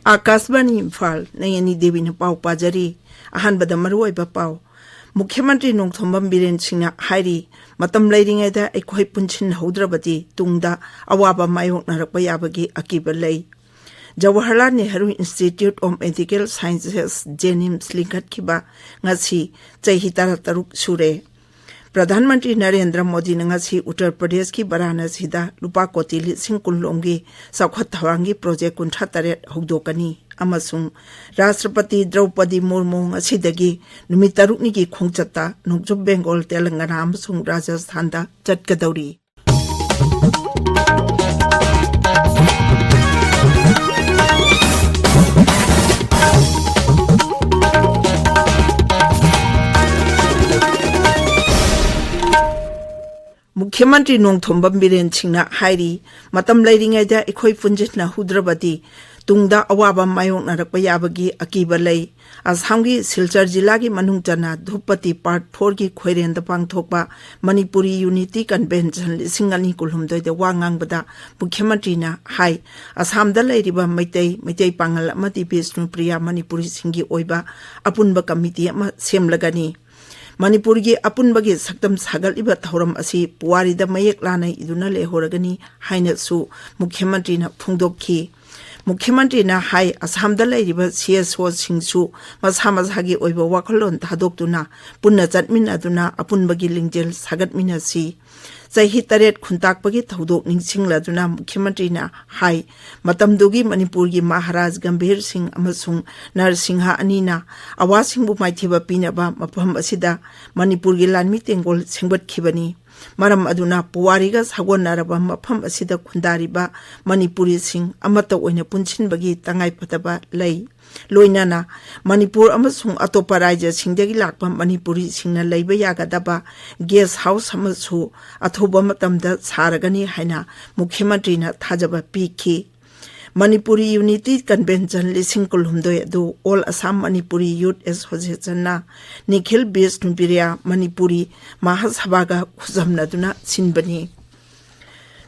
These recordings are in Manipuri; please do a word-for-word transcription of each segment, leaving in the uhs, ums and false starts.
ꯑꯥꯀꯥꯁꯕꯥꯅꯤ ꯏꯝꯐꯥꯜ, ꯅꯌꯅꯤ ꯗꯦꯕꯤꯅ ꯄꯥꯎ ꯄꯥꯖꯔꯤ꯫ ꯑꯍꯥꯟꯕꯗ ꯃꯔꯨꯑꯣꯏꯕ ꯄꯥꯎ꯫ ꯃꯨꯈ꯭ꯌ ꯃꯟꯇ꯭ꯔꯤ ꯅꯣꯡꯊꯣꯝꯕꯝ ꯕꯤꯔꯦꯟ ꯁꯤꯡꯅ ꯍꯥꯏꯔꯤ, ꯃꯇꯝ ꯂꯩꯔꯤꯉꯩꯗ ꯑꯩꯈꯣꯏ ꯄꯨꯟꯁꯤꯟꯍꯧꯗ꯭ꯔꯕꯗꯤ ꯇꯨꯡꯗ ꯑꯋꯥꯕ ꯃꯥꯌꯣꯛꯅꯔꯛꯄ ꯌꯥꯕꯒꯤ ꯑꯀꯤꯕ ꯂꯩ꯫ Jawaharlal Nehru institute of medical sciences, JNIMS ꯂꯤꯡꯈꯠꯈꯤꯕ ꯉꯁꯤ ꯆꯍꯤ ꯇꯔꯥꯇꯔꯨꯛ ꯁꯨꯔꯦ꯫ ꯄ꯭ꯔꯙꯥꯟ ꯃꯟꯇ꯭ꯔꯤ ꯅꯔꯦꯟꯗ꯭ꯔ ꯃꯣꯗꯤꯅ ꯉꯁꯤ ꯎꯠꯇꯔ ꯄ꯭ꯔꯗꯦꯁꯀꯤ ꯕꯔꯥꯅꯁꯤꯗ ꯂꯨꯄꯥ ꯀꯣꯇꯤ ꯂꯤꯁꯤꯡ ꯀꯨꯟ ꯂꯣꯝꯒꯤ ꯆꯥꯎꯈꯠ ꯊꯧꯔꯥꯡꯒꯤ ꯄ꯭ꯔꯣꯖꯦꯛ ꯀꯨꯟꯊ꯭ꯔꯥ ꯇꯔꯦꯠ ꯍꯧꯗꯣꯛꯀꯅꯤ ꯑꯃꯁꯨꯡ ꯔꯥꯁꯇ꯭ꯔꯄꯇꯤ ꯗ꯭ꯔꯧꯄꯗꯤ ꯃꯨꯔꯃꯨ ꯉꯁꯤꯗꯒꯤ ꯅꯨꯃꯤꯠ ꯇꯔꯨꯛꯅꯤꯒꯤ ꯈꯣꯡꯆꯠꯇ ꯅꯣꯡꯆꯨꯞ ꯕꯦꯡꯒꯣꯜ, ꯇꯦꯂꯪꯒꯅꯥ ꯑꯃꯁꯨꯡ ꯔꯥꯖꯁꯊꯥꯟꯗ ꯆꯠꯀꯗꯧꯔꯤ꯫ ꯃꯨꯈ꯭ꯌ ꯃꯟꯇ꯭ꯔꯤ ꯅꯣꯡꯊꯣꯝꯕꯝ ꯕꯤꯔꯦꯟ ꯁꯤꯡꯅ ꯍꯥꯏꯔꯤ, ꯃꯇꯝ ꯂꯩꯔꯤꯉꯩꯗ ꯑꯩꯈꯣꯏ ꯄꯨꯟꯁꯤꯟꯅꯍꯧꯗ꯭ꯔꯕꯗꯤ ꯇꯨꯡꯗ ꯑꯋꯥꯕ ꯃꯥꯌꯣꯛꯅꯔꯛꯄ ꯌꯥꯕꯒꯤ ꯑꯀꯤꯕ ꯂꯩ꯫ ꯑꯁꯥꯝꯒꯤ ꯁꯤꯜꯆꯔ ꯖꯤꯂꯥꯒꯤ ꯃꯅꯨꯡ ꯆꯟꯅ ꯙꯨꯞꯄꯇꯤ ꯄꯥꯔꯠ ꯐꯣꯔꯒꯤ ꯈꯣꯏꯔꯦꯟꯗ ꯄꯥꯡꯊꯣꯛꯄ ꯃꯅꯤꯄꯨꯔꯤ ꯌꯨꯅꯤꯇꯤ ꯀꯟꯚꯦꯟꯁꯟ ꯂꯤꯁꯤꯡ ꯑꯅꯤ ꯀꯨꯟꯍꯨꯝꯗꯣꯏꯗ ꯋꯥ ꯉꯥꯡꯕꯗ ꯃꯨꯈ꯭ꯌ ꯃꯟꯇ꯭ꯔꯤꯅ ꯍꯥꯏ, ꯑꯁꯥꯝꯗ ꯂꯩꯔꯤꯕ ꯃꯩꯇꯩ, ꯃꯩꯇꯩ ꯄꯥꯉꯜ ꯑꯃꯗꯤ ꯕꯤꯁꯅꯨꯄ꯭ꯔꯤꯌꯥ ꯃꯅꯤꯄꯨꯔꯤꯁꯤꯡꯒꯤ ꯑꯣꯏꯕ ꯑꯄꯨꯟꯕ ꯀꯃꯤꯇꯤ ꯑꯃ ꯁꯦꯝꯂꯒꯅꯤ꯫ ꯃꯅꯤꯄꯨꯔꯒꯤ ꯑꯄꯨꯟꯕꯒꯤ ꯁꯛꯇꯝ ꯁꯥꯒꯠꯂꯤꯕ ꯊꯧꯔꯝ ꯑꯁꯤ ꯄꯨꯋꯥꯔꯤꯗ ꯃꯌꯦꯛ ꯂꯥꯅ ꯏꯗꯨꯅ ꯂꯩꯍꯧꯔꯒꯅꯤ ꯍꯥꯏꯅꯁꯨ ꯃꯨꯈ꯭ꯌ ꯃꯟꯇ꯭ꯔꯤꯅ ꯐꯣꯡꯗꯣꯛꯈꯤ꯫ ꯃꯨꯈ꯭ꯌ ꯃꯟꯇ꯭ꯔꯤꯅ ꯍꯥꯏ, ꯑꯁꯥꯝꯗ ꯂꯩꯔꯤꯕ ꯁꯤ ꯑꯦꯁ ꯑꯣꯁꯤꯡꯁꯨ ꯃꯁꯥ ꯃꯁꯥꯒꯤ ꯑꯣꯏꯕ ꯋꯥꯈꯜꯂꯣꯟ ꯊꯥꯗꯣꯛꯇꯨꯅ ꯄꯨꯟꯅ ꯆꯠꯃꯤꯟꯅꯗꯨꯅ ꯑꯄꯨꯟꯕꯒꯤ ꯂꯤꯡꯖꯦꯜ ꯁꯥꯒꯠꯃꯤꯟꯅꯁꯤ꯫ ꯆꯍꯤ ꯇꯔꯦꯠ ꯈꯨꯟꯇꯥꯛꯄꯒꯤ ꯊꯧꯗꯣꯛ ꯅꯤꯡꯁꯤꯡꯂꯗꯨꯅ ꯃꯨꯈ꯭ꯌ ꯃꯟꯇ꯭ꯔꯤꯅ ꯍꯥꯏ, ꯃꯇꯝꯗꯨꯒꯤ ꯃꯅꯤꯄꯨꯔꯒꯤ ꯃꯍꯥꯔꯥꯖ ꯒꯝꯚꯤꯔ ꯁꯤꯡ ꯑꯃꯁꯨꯡ ꯅꯔꯁꯤꯡꯍ ꯑꯅꯤꯅ ꯑꯋꯥꯁꯤꯡꯕꯨ ꯃꯥꯏꯊꯤꯕ ꯄꯤꯅꯕ ꯃꯐꯝ ꯑꯁꯤꯗ ꯃꯅꯤꯄꯨꯔꯒꯤ ꯂꯥꯟꯃꯤ ꯇꯦꯡꯒꯣꯜ ꯁꯦꯝꯒꯠꯈꯤꯕꯅꯤ꯫ ꯃꯔꯝ ꯑꯗꯨꯅ ꯄꯨꯋꯥꯔꯤꯒ ꯁꯥꯒꯣꯟꯅꯔꯕ ꯃꯐꯝ ꯑꯁꯤꯗ ꯈꯨꯟꯗꯥꯔꯤꯕ ꯃꯅꯤꯄꯨꯔꯤꯁꯤꯡ ꯑꯃꯠꯇ ꯑꯣꯏꯅ ꯄꯨꯟꯁꯤꯟꯕꯒꯤ ꯇꯉꯥꯏꯐꯗꯕ ꯂꯩ꯫ ꯂꯣꯏꯅꯅ ꯃꯅꯤꯄꯨꯔ ꯑꯃꯁꯨꯡ ꯑꯇꯣꯞꯄ ꯔꯥꯖ꯭ꯌꯁꯤꯡꯗꯒꯤ ꯂꯥꯛꯄ ꯃꯅꯤꯄꯨꯔꯤꯁꯤꯡꯅ ꯂꯩꯕ ꯌꯥꯒꯗꯕ ꯒꯦꯁ ꯍꯥꯎꯁ ꯑꯃꯁꯨ ꯑꯊꯨꯕ ꯃꯇꯝꯗ ꯁꯥꯔꯒꯅꯤ ꯍꯥꯏꯅ ꯃꯨꯈ꯭ꯌ ꯃꯟꯇ꯭ꯔꯤꯅ ꯊꯥꯖꯕ ꯄꯤꯈꯤ꯫ ꯃꯅꯤꯄꯨꯔꯤ ꯌꯨꯅꯤꯇꯤ ꯀꯟꯚꯦꯟꯁꯟ ꯂꯤꯁꯤꯡ ꯀꯨꯟꯍꯨꯝꯗꯣꯏ ꯑꯗꯨ ꯑꯣꯜ ꯑꯁꯥꯝ ꯃꯅꯤꯄꯨꯔꯤ ꯌꯨꯠ ꯑꯦꯁꯣꯁꯤꯌꯦꯁꯟꯅ ꯅꯤꯈꯤꯜ ꯕꯤꯁꯅꯨꯄ꯭ꯔꯤꯌꯥ ꯃꯅꯤꯄꯨꯔꯤ ꯃꯍꯥꯁꯚꯥꯒ ꯈꯨꯠꯁꯝꯅꯗꯨꯅ ꯁꯤꯟꯕꯅꯤ꯫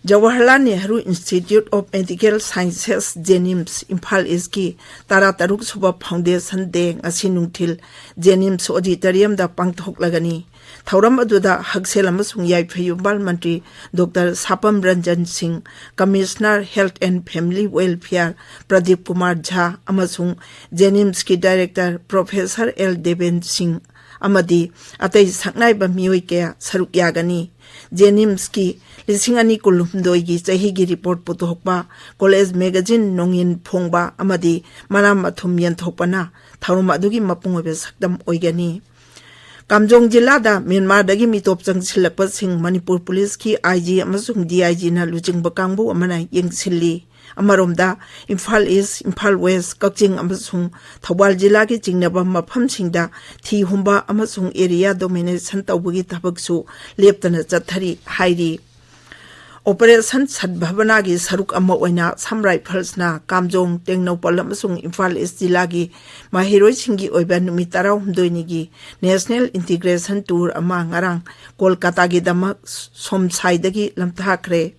Jawaharlal Nehru institute of medical sciences, JNIMS, Imphal ꯏꯁꯀꯤ ꯇꯔꯥꯇꯔꯨꯛ ꯁꯨꯕ ꯐꯥꯎꯟꯗꯦꯁꯟ ꯗꯦ ꯉꯁꯤ ꯅꯨꯡꯊꯤꯜ ꯖꯦꯅꯤꯝꯁ ꯑꯣꯗꯤꯇꯣꯔꯤꯌꯝꯗ ꯄꯥꯡꯊꯣꯛꯂꯒꯅꯤ꯫ ꯊꯧꯔꯝ ꯑꯗꯨꯗ ꯍꯛꯁꯦꯜ ꯑꯃꯁꯨꯡ ꯌꯥꯏꯐ ꯌꯨꯝꯕꯥꯜ ꯃꯟꯇ꯭ꯔꯤ doctor Sapam Ranjan Singh, commissioner health and family welfare Pradeep Kumar Jha ꯑꯃꯁꯨꯡ ꯖꯦꯅꯤꯝꯁꯀꯤ director professor L Deben Singh ꯑꯃꯗꯤ ꯑꯇꯩ ꯁꯛꯅꯥꯏꯕ ꯃꯤꯑꯣꯏ ꯀꯌꯥ ꯁꯔꯨꯛ ꯌꯥꯒꯅꯤ꯫ ꯖꯦꯅꯤꯝꯁꯀꯤ ꯂꯤꯁꯤꯡ ꯑꯅꯤ ꯀꯨꯟꯍꯨꯝꯗꯣꯏꯒꯤ ꯆꯍꯤꯒꯤ ꯔꯤꯄꯣꯔꯠ ꯄꯨꯊꯣꯛꯄ, ꯀꯣꯂꯦꯖ ꯃꯦꯒꯥꯖꯤꯟ ꯅꯣꯡꯌꯤꯟ ꯐꯣꯡꯕ ꯑꯃꯗꯤ ꯃꯅꯥ ꯃꯊꯨꯝ ꯌꯦꯟꯊꯣꯛꯄꯅ ꯊꯧꯔꯝ ꯑꯗꯨꯒꯤ ꯃꯄꯨꯡ ꯑꯣꯏꯕ ꯁꯛꯇꯝ ꯑꯣꯏꯒꯅꯤ꯫ ꯀꯥꯝꯖꯣꯡ ꯖꯤꯂꯥꯗ ꯃ꯭ꯌꯥꯟꯃꯥꯔꯗꯒꯤ ꯃꯤꯇꯣꯞ ꯆꯪꯁꯤꯜꯂꯛꯄꯁꯤꯡ ꯃꯅꯤꯄꯨꯔ ꯄꯨꯂꯤꯁꯀꯤ ꯑꯥꯏ ꯖꯤ ꯑꯃꯁꯨꯡ ꯗꯤ ꯑꯥꯏ ꯖꯤꯅ ꯂꯨꯆꯤꯡꯕ ꯀꯥꯡꯕꯨ ꯑꯃꯅ ꯌꯦꯡꯁꯤꯜꯂꯤ꯫ ꯑꯃꯔꯣꯝꯗ, ꯏꯝꯐꯥꯜ ꯏꯁ, ꯏꯝꯐꯥꯜ ꯋꯦꯁ, ꯀꯛꯆꯤꯡ ꯑꯃꯁꯨꯡ ꯊꯧꯕꯥꯜ ꯖꯤꯂꯥꯒꯤ ꯆꯤꯡꯅꯕ ꯃꯐꯝꯁꯤꯡꯗ ꯊꯤ ꯍꯨꯝꯕ ꯑꯃꯁꯨꯡ ꯑꯦꯔꯤꯌꯥ ꯗꯣꯃꯤꯅꯦꯁꯟ ꯇꯧꯕꯒꯤ ꯊꯕꯛꯁꯨ ꯂꯦꯞꯇꯅ ꯆꯠꯊꯔꯤ ꯍꯥꯏꯔꯤ꯫ ꯑꯣꯄꯔꯦꯁꯟ ꯁꯠꯚꯕꯅꯥꯒꯤ ꯁꯔꯨꯛ ꯑꯃ ꯑꯣꯏꯅ ꯑꯁꯥꯝ ꯔꯥꯏꯐꯜꯁꯅ ꯀꯥꯝꯖꯣꯡ, ꯇꯦꯡꯅꯧꯄꯜ ꯑꯃꯁꯨꯡ ꯏꯝꯐꯥꯜ ꯏꯁ ꯖꯤꯂꯥꯒꯤ ꯃꯍꯩꯔꯣꯏꯁꯤꯡꯒꯤ ꯑꯣꯏꯕ ꯅꯨꯃꯤꯠ ꯇꯔꯥꯍꯨꯝꯗꯣꯏꯅꯤꯒꯤ ꯅꯦꯁꯅꯦꯜ ꯏꯟꯇꯤꯒ꯭ꯔꯦꯁꯟ ꯇꯨꯔ ꯑꯃ ꯉꯔꯥꯡ ꯀꯣꯜꯀꯥꯇꯥꯒꯤꯗꯃꯛ ꯁꯣꯝꯁꯥꯏꯗꯒꯤ ꯂꯝꯊꯥꯈ꯭ꯔꯦ꯫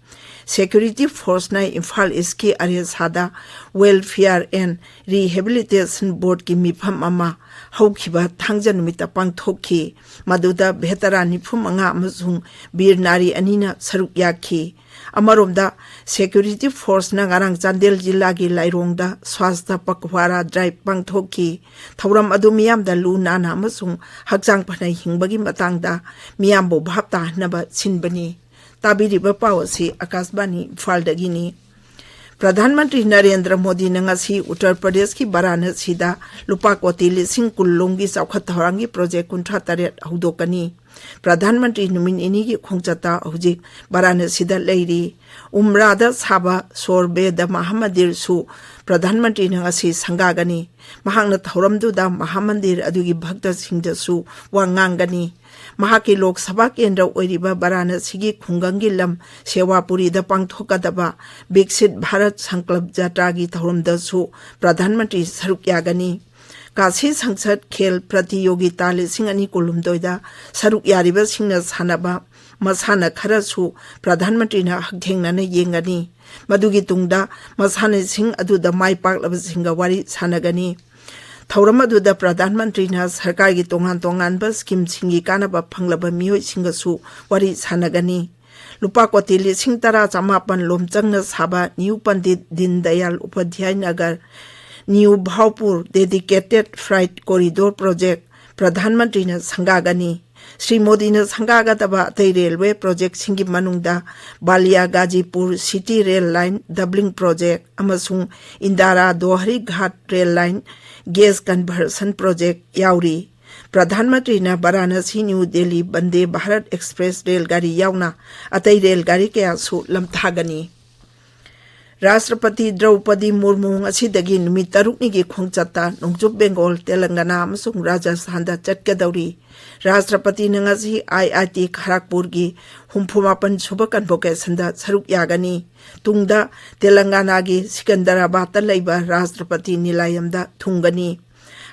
ꯁꯦꯀ꯭ꯌꯨꯔꯤꯇꯤ ꯐꯣꯔꯁꯅ ꯏꯝꯐꯥꯜ ꯏꯁꯀꯤ ꯑꯔꯦꯁꯥꯗ ꯋꯦꯜꯐꯤꯌꯥꯔ ꯑꯦꯟ ꯔꯤꯍꯦꯕꯤꯂꯤꯇꯦꯁꯟ ꯕꯣꯔꯗꯀꯤ ꯃꯤꯐꯝ ꯑꯃ ꯍꯧꯈꯤꯕ ꯊꯥꯡꯖ ꯅꯨꯃꯤꯠꯇ ꯄꯥꯡꯊꯣꯛꯈꯤ꯫ ꯃꯗꯨꯗ ꯚꯦꯇꯔꯥꯟ ꯅꯤꯐꯨ ꯃꯉꯥ ꯑꯃꯁꯨꯡ ꯕꯤꯔ ꯅꯥꯔꯤ ꯑꯅꯤꯅ ꯁꯔꯨꯛ ꯌꯥꯈꯤ꯫ ꯑꯃꯔꯣꯝꯗ, ꯁꯦꯀ꯭ꯌꯨꯔꯤꯇꯤ ꯐꯣꯔꯁꯅ ꯉꯔꯥꯡ ꯆꯥꯟꯗꯦꯜ ꯖꯤꯂꯥꯒꯤ ꯂꯥꯏꯔꯣꯡꯗ ꯁ꯭ꯋꯥꯁꯊ ꯄꯈꯋꯥꯔꯥ ꯗ꯭ꯔꯥꯏꯚ ꯄꯥꯡꯊꯣꯛꯈꯤ꯫ ꯊꯧꯔꯝ ꯑꯗꯨ ꯃꯤꯌꯥꯝꯗ ꯂꯨ ꯅꯥꯟꯅ ꯑꯃꯁꯨꯡ ꯍꯛꯆꯥꯡ ꯐꯅ ꯍꯤꯡꯕꯒꯤ ꯃꯇꯥꯡꯗ ꯃꯤꯌꯥꯝꯕꯨ ꯚꯥꯞ ꯇꯥꯍꯟꯅꯕ ꯁꯤꯟꯕꯅꯤ꯫ ꯇꯥꯕꯤꯔꯤꯕ ꯄꯥꯎ ꯑꯁꯤ ꯑꯀꯥꯁꯕꯥꯅꯤ ꯏꯝꯐꯥꯜꯗꯒꯤꯅꯤ꯫ ꯄ꯭ꯔꯙꯥꯟ ꯃꯟꯇ꯭ꯔꯤ ꯅꯔꯦꯟꯗ꯭ꯔ ꯃꯣꯗꯤꯅ ꯉꯁꯤ ꯎꯠꯇꯔ ꯄ꯭ꯔꯗꯦꯁꯀꯤ ꯕꯔꯥꯅꯁꯤꯗ ꯂꯨꯄꯥ ꯀꯣꯇꯤ ꯂꯤꯁꯤꯡ ꯀꯨꯟ ꯂꯣꯝꯒꯤ ꯆꯥꯎꯈꯠ ꯊꯧꯔꯥꯡꯒꯤ ꯄ꯭ꯔꯣꯖꯦꯛ ꯀꯨꯟꯊ꯭ꯔꯥ ꯇꯔꯦꯠ ꯍꯧꯗꯣꯛꯀꯅꯤ꯫ ꯄ꯭ꯔꯙꯥꯟ ꯃꯟꯇ꯭ꯔꯤ ꯅꯨꯃꯤꯠ ꯅꯤꯅꯤꯒꯤ ꯈꯣꯡꯆꯠꯇ ꯍꯧꯖꯤꯛ ꯕꯔꯥꯅꯁꯤꯗ ꯂꯩꯔꯤ꯫ ꯎꯝꯔꯥꯗ ꯁꯥꯕ ꯁꯣꯔꯕꯦꯗ ꯃꯍꯥꯃꯟꯗꯤꯔꯁꯨ ꯄ꯭ꯔꯙꯥꯟ ꯃꯟꯇ꯭ꯔꯤꯅ ꯉꯁꯤ ꯁꯪꯒꯥꯒꯅꯤ꯫ ꯃꯍꯥꯛꯅ ꯊꯧꯔꯝꯗꯨꯗ ꯃꯍꯥꯃꯟꯗꯤꯔ ꯑꯗꯨꯒꯤ ꯚꯛꯇꯁꯤꯡꯗꯁꯨ ꯋꯥ ꯉꯥꯡꯒꯅꯤ꯫ ꯃꯍꯥꯛꯀꯤ ꯂꯣꯛ ꯁꯚꯥ ꯀꯦꯟꯗ꯭ꯔ ꯑꯣꯏꯔꯤꯕ ꯕꯔꯥꯅꯁꯤꯒꯤ ꯈꯨꯡꯒꯪꯒꯤ ꯂꯝ ꯁꯦꯋꯥꯄꯨꯔꯤꯗ ꯄꯥꯡꯊꯣꯛꯀꯗꯕ ꯕꯤꯛꯁꯤꯠ ꯚꯥꯔꯠ ꯁꯪꯀꯜꯞ ꯖꯥꯇ꯭ꯔꯥꯒꯤ ꯊꯧꯔꯝꯗꯁꯨ ꯄ꯭ꯔꯙꯥꯟ ꯃꯟꯇ꯭ꯔꯤ ꯁꯔꯨꯛ ꯌꯥꯒꯅꯤ꯫ ꯀꯥꯁꯤ ꯁꯪꯁꯠ ꯈꯦꯜ ꯄ꯭ꯔꯇꯤꯌꯣꯒꯤꯇꯥ ꯂꯤꯁꯤꯡ ꯑꯅꯤ ꯀꯨꯟꯍꯨꯝꯗꯣꯏꯗ ꯁꯔꯨꯛ ꯌꯥꯔꯤꯕꯁꯤꯡꯅ ꯁꯥꯟꯅꯕ ꯃꯁꯥꯟꯅ ꯈꯔꯁꯨ ꯄ꯭ꯔꯙꯥꯟ ꯃꯟꯇ꯭ꯔꯤꯅ ꯍꯛꯊꯦꯡꯅꯅ ꯌꯦꯡꯒꯅꯤ꯫ ꯃꯗꯨꯒꯤ ꯇꯨꯡꯗ ꯃꯁꯥꯟꯅꯁꯤꯡ ꯑꯗꯨꯗ ꯃꯥꯏ ꯄꯥꯛꯂꯕꯁꯤꯡꯒ ꯋꯥꯔꯤ ꯁꯥꯟꯅꯒꯅꯤ꯫ ꯊꯧꯔꯝ ꯑꯗꯨꯗ ꯄ꯭ꯔꯙꯥꯟ ꯃꯟꯇ꯭ꯔꯤꯅ ꯁꯔꯀꯥꯔꯒꯤ ꯇꯣꯉꯥꯟ ꯇꯣꯉꯥꯟꯕ ꯁ꯭ꯀꯤꯝꯁꯤꯡꯒꯤ ꯀꯥꯟꯅꯕ ꯐꯪꯂꯕ ꯃꯤꯑꯣꯏꯁꯤꯡꯒꯁꯨ ꯋꯥꯔꯤ ꯁꯥꯟꯅꯒꯅꯤ꯫ ꯂꯨꯄꯥ ꯀꯣꯇꯤ ꯂꯤꯁꯤꯡ ꯇꯔꯥ ꯆꯃꯥꯄꯟ ꯂꯣꯝꯆꯪꯅ ꯁꯥꯕ new Pandit Deen Dayal Upadhyay Nagar, new Bhaupur dedicated freight corridor project ꯄ꯭ꯔꯙꯥꯟ ꯃꯟꯇ꯭ꯔꯤꯅ ꯁꯪꯒꯥꯒꯅꯤ꯫ ꯁ꯭ꯔꯤ ꯃꯣꯗꯤꯅ ꯁꯪꯒꯥꯒꯗꯕ ꯑꯇꯩ ꯔꯦꯜꯋꯦ ꯄ꯭ꯔꯣꯖꯦꯛꯁꯤꯡꯒꯤ ꯃꯅꯨꯡꯗ ꯕꯥꯂꯤꯌꯥ ꯒꯥꯖꯤꯄꯨꯔ city rail line doubling project ꯑꯃꯁꯨꯡ ꯏꯟꯗꯥꯔꯥ ꯗꯣꯍꯔꯤ Ghat rail line gas conversion project ꯌꯥꯎꯔꯤ꯫ ꯄ꯭ꯔꯙꯥꯟ ꯃꯟꯇ꯭ꯔꯤꯅ Varanasi new Delhi Vande Bharat express rail ꯒꯥꯔꯤ ꯌꯥꯎꯅ ꯑꯇꯩ ꯔꯦꯜ ꯒꯥꯔꯤ ꯀꯌꯥꯁꯨ ꯂꯝꯊꯥꯒꯅꯤ꯫ ꯔꯥꯁꯇ꯭ꯔꯄꯇꯤ ꯗ꯭ꯔꯧꯄꯗꯤ ꯃꯨꯔꯃꯨ ꯉꯁꯤꯗꯒꯤ ꯅꯨꯃꯤꯠ ꯇꯔꯨꯛꯅꯤꯒꯤ ꯈꯣꯡꯆꯠꯇ ꯅꯣꯡꯆꯨꯞ ꯕꯦꯡꯒꯣꯜ, ꯇꯦꯂꯪꯒꯅꯥ ꯑꯃꯁꯨꯡ ꯔꯥꯖꯁꯊꯥꯟꯗ ꯆꯠꯀꯗꯧꯔꯤ꯫ ꯔꯥꯁꯇ꯭ꯔꯄꯇꯤꯅ ꯉꯁꯤ ꯑꯥꯏ ꯑꯥꯏ ꯇꯤ ꯈꯔꯥꯛꯄꯨꯔꯒꯤ ꯍꯨꯝꯐꯨ ꯃꯥꯄꯟ ꯁꯨꯕ ꯀꯟꯚꯣꯀꯦꯁꯟꯗ ꯁꯔꯨꯛ ꯌꯥꯒꯅꯤ꯫ ꯇꯨꯡꯗ ꯇꯦꯂꯪꯒꯥꯅꯥꯒꯤ ꯁꯤꯀꯟꯗꯔꯥꯕꯥꯗꯇ ꯂꯩꯕ ꯔꯥꯁꯇ꯭ꯔꯄꯇꯤ ꯅꯤꯂꯥꯌꯝꯗ ꯊꯨꯡꯒꯅꯤ꯫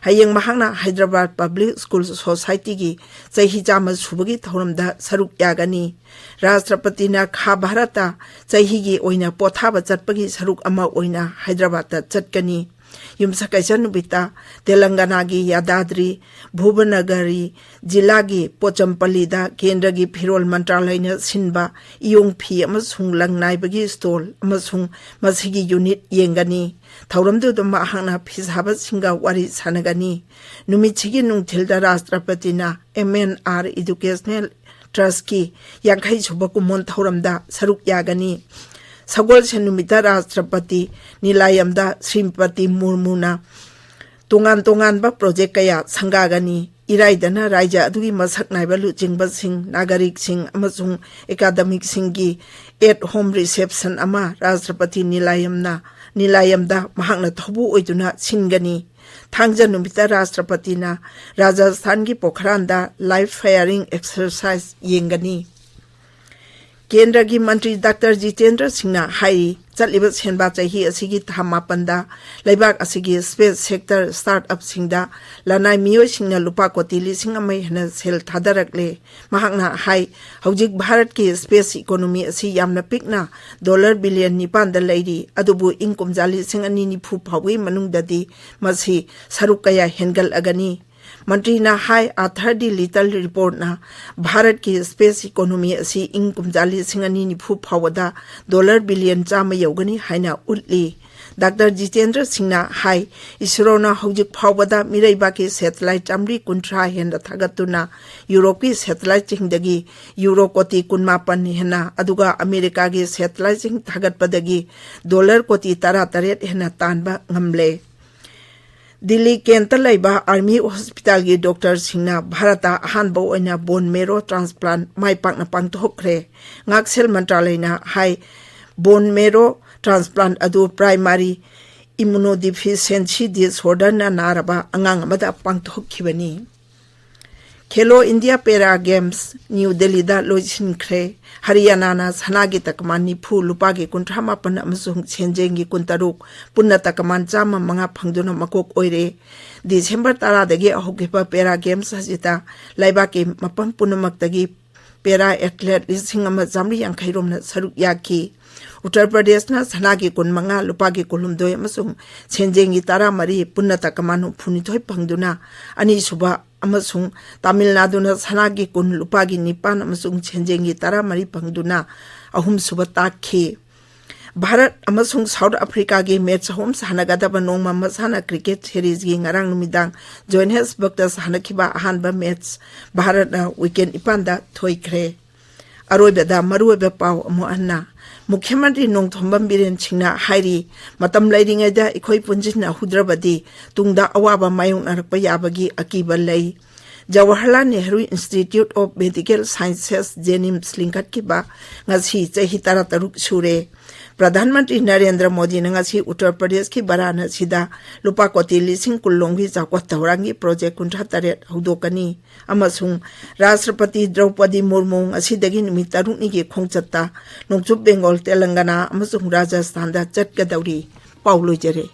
ꯍꯌꯦꯡ ꯃꯍꯥꯛꯅ ꯍꯥꯏꯗ꯭ꯔꯕꯥꯗ ꯄꯕ꯭ꯂꯤꯛ ꯁ꯭ꯀꯨꯜ ꯁꯣꯁꯥꯏꯇꯤꯒꯤ ꯆꯍꯤ ꯆꯥꯝꯃ ꯁꯨꯕꯒꯤ ꯊꯧꯔꯝꯗ ꯁꯔꯨꯛ ꯌꯥꯒꯅꯤ꯫ ꯔꯥꯁꯇ꯭ꯔꯄꯇꯤꯅ ꯈꯥ ꯚꯥꯔꯠꯇ ꯆꯍꯤꯒꯤ ꯑꯣꯏꯅ ꯄꯣꯊꯥꯕ ꯆꯠꯄꯒꯤ ꯁꯔꯨꯛ ꯑꯃ ꯑꯣꯏꯅ ꯍꯥꯏꯗ꯭ꯔꯕꯥꯗꯇ ꯆꯠꯀꯅꯤ꯫ ꯌꯨꯝꯁꯀꯩꯁ ꯅꯨꯃꯤꯠꯇ ꯇꯦꯂꯪꯒꯅꯥꯒꯤ ꯌꯥꯗꯥꯗ꯭ꯔꯤ ꯚꯨꯕꯅꯒꯔꯤ ꯖꯤꯂꯥꯒꯤ ꯄꯣꯆꯝꯄꯜꯂꯤꯗ ꯀꯦꯟꯗ꯭ꯔꯒꯤ ꯐꯤꯔꯣꯜ ꯃꯟꯇ꯭ꯔꯥꯂꯌꯅ ꯁꯤꯟꯕ ꯏꯌꯣꯡ ꯐꯤ ꯑꯃꯁꯨꯡ ꯂꯪ ꯅꯥꯏꯕꯒꯤ ꯁ꯭ꯇꯣꯜ ꯑꯃꯁꯨꯡ ꯃꯁꯤꯒꯤ ꯌꯨꯅꯤꯠ ꯌꯦꯡꯒꯅꯤ꯫ ꯊꯧꯔꯝꯗꯨꯗ ꯃꯍꯥꯛꯅ ꯐꯤꯁꯥꯕꯁꯤꯡꯒ ꯋꯥꯔꯤ ꯁꯥꯟꯅꯒꯅꯤ꯫ ꯅꯨꯃꯤꯠꯁꯤꯒꯤ ꯅꯨꯡꯊꯤꯜꯗ ꯔꯥꯁꯇ꯭ꯔꯄꯇꯤꯅ ꯑꯦꯝ ꯑꯦꯟ ꯑꯥꯔ ꯏꯗꯨꯀꯦꯁꯅꯦꯜ ꯇ꯭ꯔꯁꯀꯤ ꯌꯥꯡꯈꯩ ꯁꯨꯕ ꯀꯨꯝꯑꯣꯟ ꯊꯧꯔꯝꯗ ꯁꯔꯨꯛ ꯌꯥꯒꯅꯤ꯫ ꯁꯒꯣꯜꯁꯦꯟ ꯅꯨꯃꯤꯠꯇ ꯔꯥꯁꯇ꯭ꯔꯄꯇꯤ ꯅꯤꯂꯥꯌꯝꯗ ꯁ꯭ꯔꯤꯃꯄꯇꯤ ꯃꯨꯔꯃꯨꯅ ꯇꯣꯉꯥꯟ ꯇꯣꯉꯥꯟꯕ ꯄ꯭ꯔꯣꯖꯦꯛ ꯀꯌꯥ ꯁꯪꯒꯥꯒꯅꯤ꯫ ꯏꯔꯥꯏꯗꯅ ꯔꯥꯏꯖ꯭ꯌ ꯑꯗꯨꯒꯤ ꯃꯁꯛ ꯅꯥꯏꯕ ꯂꯨꯆꯤꯡꯕꯁꯤꯡ, ꯅꯥꯒꯔꯤꯛꯁꯤꯡ ꯑꯃꯁꯨꯡ ꯑꯦꯀꯥꯗꯃꯤꯛꯁꯤꯡꯒꯤ at home reception ꯑꯃ ꯔꯥꯁꯇ꯭ꯔꯄꯇꯤ ꯅꯤꯂꯥꯌꯝꯅ, ꯅꯤꯂꯥꯌꯝꯗ ꯃꯍꯥꯛꯅ ꯊꯧꯕꯨ ꯑꯣꯏꯗꯨꯅ ꯁꯤꯟꯒꯅꯤ꯫ ꯊꯥꯡꯖ ꯅꯨꯃꯤꯠꯇ ꯔꯥꯁꯇ꯭ꯔꯄꯇꯤꯅ ꯔꯥꯖꯁꯊꯥꯟꯒꯤ ꯄꯣꯈ꯭ꯔꯥꯟꯗ live firing exercise ꯌꯦꯡꯒꯅꯤ꯫ ꯀꯦꯟꯗ꯭ꯔꯒꯤ ꯃꯟꯇ꯭ꯔꯤ ꯗꯥꯛꯇꯔ ꯖꯤꯇꯦꯟꯗ꯭ꯔ ꯁꯤꯡꯅ ꯍꯥꯏꯔꯤ, ꯆꯠꯂꯤꯕ ꯁꯦꯟꯕꯥ ꯆꯍꯤ ꯑꯁꯤꯒꯤ ꯊꯥ ꯃꯥꯄꯟꯗ ꯂꯩꯕꯥꯛ ꯑꯁꯤꯒꯤ space sector startup ꯁꯤꯡꯗ ꯂꯅꯥꯏ ꯃꯤꯑꯣꯏꯁꯤꯡꯅ ꯂꯨꯄꯥ ꯀꯣꯇꯤ ꯂꯤꯁꯤꯡ ꯑꯃ ꯍꯦꯟꯅ ꯁꯦꯜ ꯊꯥꯗꯔꯛꯂꯦ꯫ ꯃꯍꯥꯛꯅ ꯍꯥꯏ, ꯍꯧꯖꯤꯛ ꯚꯥꯔꯠꯀꯤ space economy ꯑꯁꯤ ꯌꯥꯝꯅ ꯄꯤꯛꯅ ꯗꯣꯂꯔ ꯕꯤꯂꯤꯌꯟ ꯅꯤꯄꯥꯟꯗ ꯂꯩꯔꯤ, ꯑꯗꯨꯕꯨ ꯏꯪ ꯀꯨꯝꯖꯥ ꯂꯤꯁꯤꯡ ꯑꯅꯤ ꯅꯤꯐꯨ ꯐꯥꯎꯕꯒꯤ ꯃꯅꯨꯡꯗꯗꯤ ꯃꯁꯤ ꯁꯔꯨꯛ ꯀꯌꯥ ꯍꯦꯟꯒꯠꯂꯒꯅꯤ꯫ ꯃꯟꯇ꯭ꯔꯤꯅ ꯍꯥꯏ, ꯑꯥꯔꯊꯔ ꯗꯤ ꯂꯤꯇꯜ ꯔꯤꯄꯣꯔꯠꯅ ꯚꯥꯔꯠꯀꯤ space economy ꯑꯁꯤ ꯏꯪ ꯀꯨꯝꯖꯥ ꯂꯤꯁꯤꯡ ꯑꯅꯤ ꯅꯤꯐꯨ ꯐꯥꯎꯕꯗ ꯗꯣꯂꯔ ꯕꯤꯂꯤꯌꯟ ꯆꯥꯝꯃ ꯌꯧꯒꯅꯤ ꯍꯥꯏꯅ ꯎꯠꯂꯤ꯫ ꯗꯥꯛꯇꯔ ꯖꯤꯇꯦꯟꯗ꯭ꯔ ꯁꯤꯡꯅ ꯍꯥꯏ, ꯏꯁꯔꯣꯅ ꯍꯧꯖꯤꯛ ꯐꯥꯎꯕꯗ ꯃꯤꯔꯩꯕꯥꯛꯀꯤ satellite ꯆꯥꯃꯔꯤ ꯀꯨꯟꯊ꯭ꯔꯥ ꯍꯦꯟꯅ ꯊꯥꯒꯠꯇꯨꯅ ꯌꯨꯔꯣꯞꯀꯤ satellite ꯁꯤꯡꯗꯒꯤ ꯌꯨꯔꯣ ꯀꯣꯇꯤ ꯀꯨꯟꯃꯥꯄꯟ ꯍꯦꯟꯅ, ꯑꯗꯨꯒ ꯑꯃꯦꯔꯤꯀꯥꯒꯤ satellite ꯁꯤꯡ ꯊꯥꯒꯠꯄꯗꯒꯤ ꯗꯣꯂꯔ ꯀꯣꯇꯤ ꯇꯔꯥꯇꯔꯦꯠ ꯍꯦꯟꯅ ꯇꯥꯟꯕ ꯉꯝꯂꯦ꯫ ꯗꯤꯜꯂꯤ ꯀꯦꯟꯇ ꯂꯩꯕ ꯑꯥꯔꯃꯤ ꯍꯣꯁꯄꯤꯇꯥꯜꯒꯤ ꯗꯣꯛꯇꯔꯁꯤꯡꯅ ꯚꯥꯔꯠꯇ ꯑꯍꯥꯟꯕ ꯑꯣꯏꯅ bone marrow transplant ꯃꯥꯏ ꯄꯥꯛꯅ ꯄꯥꯡꯊꯣꯛꯈ꯭ꯔꯦ꯫ ꯉꯥꯛꯁꯦꯜ ꯃꯟꯇ꯭ꯔꯥꯂꯌꯅ ꯍꯥꯏ, bone marrow transplant ꯑꯗꯨ primary immunodeficiency disorderꯅ ꯅꯥꯔꯕ ꯑꯉꯥꯡ ꯑꯃꯗ ꯄꯥꯡꯊꯣꯛꯈꯤꯕꯅꯤ꯫ ꯈꯦꯂꯣ ꯏꯟꯗꯤꯌꯥ ꯄꯦꯔꯥ ꯒꯦꯝꯁ ꯅ꯭ꯌꯨ ꯗꯦꯜꯂꯤꯗ ꯂꯣꯏꯁꯤꯟꯈ꯭ꯔꯦ꯫ ꯍꯔꯤꯌꯥꯅꯥꯅ ꯁꯅꯥꯒꯤ ꯇꯀꯃꯥꯟ ꯅꯤꯐꯨ, ꯂꯨꯄꯥꯒꯤ ꯀꯨꯟꯊ꯭ꯔꯥ ꯃꯥꯄꯟ ꯑꯃꯁꯨꯡ ꯁꯦꯟꯖꯦꯡꯒꯤ ꯀꯨꯟꯇꯔꯨꯛ, ꯄꯨꯟꯅ ꯇꯀꯃꯥꯟ ꯆꯥꯝꯃ ꯃꯉꯥ ꯐꯪꯗꯨꯅ ꯃꯀꯣꯛ ꯑꯣꯏꯔꯦ꯫ ꯗꯤꯁꯦꯝꯕꯔ ꯇꯔꯥꯗꯒꯤ ꯍꯧꯈꯤꯕ ꯄꯦꯔꯥ ꯒꯦꯝꯁ ꯑꯁꯤꯗ ꯂꯩꯕꯥꯛꯀꯤ ꯃꯐꯝ ꯄꯨꯝꯅꯃꯛꯇꯒꯤ ꯄꯦꯔꯥ ꯑꯦꯊꯂꯦꯠ ꯂꯤꯁꯤꯡ ꯑꯃ ꯆꯥꯃꯔꯤ ꯌꯥꯡꯈꯩ ꯔꯣꯝꯅ ꯁꯔꯨꯛ ꯌꯥꯈꯤ꯫ ꯎꯠꯇꯔ ꯄ꯭ꯔꯗꯦꯁꯅ ꯁꯅꯥꯒꯤ ꯀꯨꯟꯃꯉꯥ, ꯂꯨꯄꯥꯒꯤ ꯀꯨꯟꯍꯨꯝꯗꯣꯏ ꯑꯃꯁꯨꯡ ꯁꯦꯟꯖꯦꯡꯒꯤ ꯇꯔꯥꯃꯔꯤ, ꯄꯨꯟꯅ ꯇꯀꯃꯥꯟ ꯍꯨꯝꯐꯨꯅꯤꯊꯣꯏ ꯐꯪꯗꯨꯅ ꯑꯅꯤꯁꯨꯕ ꯑꯃꯁꯨꯡ ꯇꯥꯃꯤꯜ ꯅꯥꯗꯨꯅ ꯁꯅꯥꯒꯤ ꯀꯨꯟ, ꯂꯨꯄꯥꯒꯤ ꯅꯤꯄꯥꯟ ꯑꯃꯁꯨꯡ ꯁꯦꯟꯖꯦꯡꯒꯤ ꯇꯔꯥꯃꯔꯤ ꯐꯪꯗꯨꯅ ꯑꯍꯨꯝꯁꯨꯕ ꯇꯥꯈꯤ꯫ ꯚꯥꯔꯠ ꯑꯃꯁꯨꯡ ꯁꯥꯎꯠ ꯑꯐ꯭ꯔꯤꯀꯥꯒꯤ ꯃꯦꯠꯆ ꯑꯍꯨꯝ ꯁꯥꯟꯅꯒꯗꯕ ꯅꯣꯡꯃ ꯃꯁꯥꯟꯅ ꯀ꯭ꯔꯤꯀꯦꯠ ꯁꯦꯔꯤꯖꯒꯤ ꯉꯔꯥꯡ ꯅꯨꯃꯤꯗꯥꯡ ꯖꯣꯍꯥꯟꯅꯦꯁꯕꯔꯒꯇ ꯁꯥꯟꯅꯈꯤꯕ ꯑꯍꯥꯟꯕ ꯃꯦꯠꯆ ꯚꯥꯔꯠꯅ ꯋꯤꯀꯦꯠ ꯅꯤꯄꯥꯟꯗ ꯊꯣꯏꯈ꯭ꯔꯦ꯫ ꯑꯔꯣꯏꯕꯗ ꯃꯔꯨꯑꯣꯏꯕ ꯄꯥꯎ ꯑꯃꯨꯛ ꯍꯟꯅ꯫ ꯃꯨꯈ꯭ꯌ ꯃꯟꯇ꯭ꯔꯤ ꯅꯣꯡꯊꯣꯝꯕꯝ ꯕꯤꯔꯦꯟ ꯁꯤꯡꯅ ꯍꯥꯏꯔꯤ, ꯃꯇꯝ ꯂꯩꯔꯤꯉꯩꯗ ꯑꯩꯈꯣꯏ ꯄꯨꯟꯁꯤꯟꯅꯍꯧꯗ꯭ꯔꯕꯗꯤ ꯇꯨꯡꯗ ꯑꯋꯥꯕ ꯃꯥꯌꯣꯛꯅꯔꯛꯄ ꯌꯥꯕꯒꯤ ꯑꯀꯤꯕ ꯂꯩ꯫ Jawaharlal Nehru Institute of Medical Sciences, JNIMS ꯂꯤꯡꯈꯠꯈꯤꯕ ꯉꯁꯤ ꯆꯍꯤ ꯇꯔꯥꯇꯔꯨꯛ ꯁꯨꯔꯦ꯫ ꯄ꯭ꯔꯙꯥꯟ ꯃꯟꯇ꯭ꯔꯤ ꯅꯔꯦꯟꯗ꯭ꯔ ꯃꯣꯗꯤꯅ ꯉꯁꯤ ꯎꯠꯇꯔ ꯄ꯭ꯔꯗꯦꯁꯀꯤ ꯕꯔꯥꯅꯁꯤꯗ ꯂꯨꯄꯥ ꯀꯣꯇꯤ ꯂꯤꯁꯤꯡ ꯀꯨꯟ ꯂꯣꯝꯒꯤ ꯆꯥꯎꯈꯠ ꯊꯧꯔꯥꯡꯒꯤ ꯄ꯭ꯔꯣꯖꯦꯛ ꯀꯨꯟꯊ꯭ꯔꯥ ꯇꯔꯦꯠ ꯍꯧꯗꯣꯛꯀꯅꯤ ꯑꯃꯁꯨꯡ ꯔꯥꯁꯇ꯭ꯔꯄꯇꯤ ꯗ꯭ꯔꯧꯄꯗꯤ ꯃꯨꯔꯃꯨ ꯉꯁꯤꯗꯒꯤ ꯅꯨꯃꯤꯠ ꯇꯔꯨꯛꯅꯤꯒꯤ ꯈꯣꯡꯆꯠꯇ ꯅꯣꯡꯆꯨꯞ ꯕꯦꯡꯒꯣꯜ, ꯇꯦꯂꯪꯒꯅꯥ ꯑꯃꯁꯨꯡ ꯔꯥꯖꯁꯊꯥꯟꯗ ꯆꯠꯀꯗꯧꯔꯤ꯫ ꯄꯥꯎ ꯂꯣꯏꯖꯔꯦ꯫